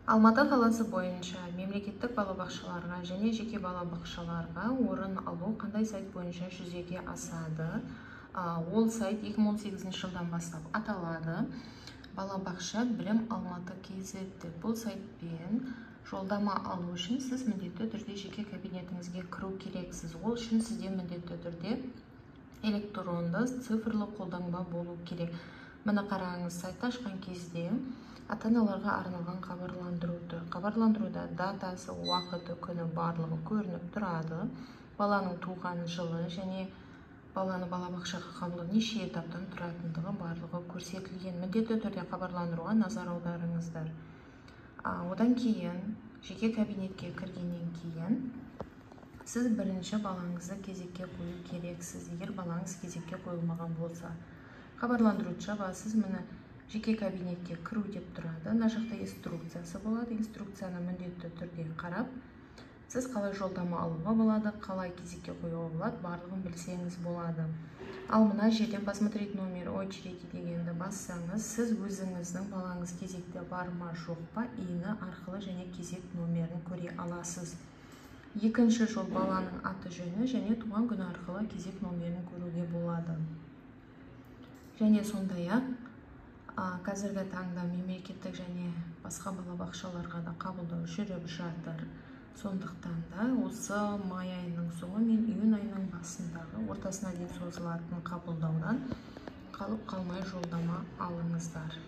Алматы қаласы бойынша мемлекеттік балабақшаларға және жеке балабақшаларға орын алу қандай сайт бойынша жүзеге асады? Ол сайт 2018 жылдан бастап аталады. Балабақша білім Алматы KZ деп. Бұл сайтпен жолдама алу үшін сіз міндетті түрде жеке кабинетіңізге кіру керексіз. Ол үшін сізде міндетті түрде электронды цифрлы қолтаңба болу керек. Міне қараңыз, сайтты ашқан кезде ата-аналарға арналған хабарландыру тұр. Хабарландыруда датасы, уақыты, күні барлығы көрініп тұрады. Баланың туған жылы және баланы балабақшаға қабылдау неше этаптан тұратындығы барлығы көрсетілген. Міндетті түрде хабарландыруға назар аударыңыздар. Одан кейін жеке кабинетке кіргеннен кейін сіз бірінші балаңызды кезекке қою керексіз. Егер балаңыз кезекке қойылмаған болса, хабарландыруды жабасыз. Міне, жеке кабинетке кіру деп тұрады. Мына жақта инструкциясы болады. Инструкцияны міндетті түрде қарап, сіз қалай жолдама алуға болады, қалай кезекке қоюға болады, барлығын білсеңіз болады. Ал мына жерден «Посмотреть номер очереди» дегенді бассаңыз, сіз өзіңіздің балаңыз кезекте бар ма, жоқ па, ИИН арқылы және кезек номерін көре аласыз. Екінші жол: баланың аты жөні және туған күні арқылы кезек номерін көруге болады. Және сондай-ақ қазіргі таңда мемлекеттік және басқа балабақшаларға да қабылдау жүріп жатыр. Сондықтан да осы май айының соңы мен июнь айының басындағы ортасына дейін созылатын қабылдаудан қалып қалмай жолдама алыңыздар.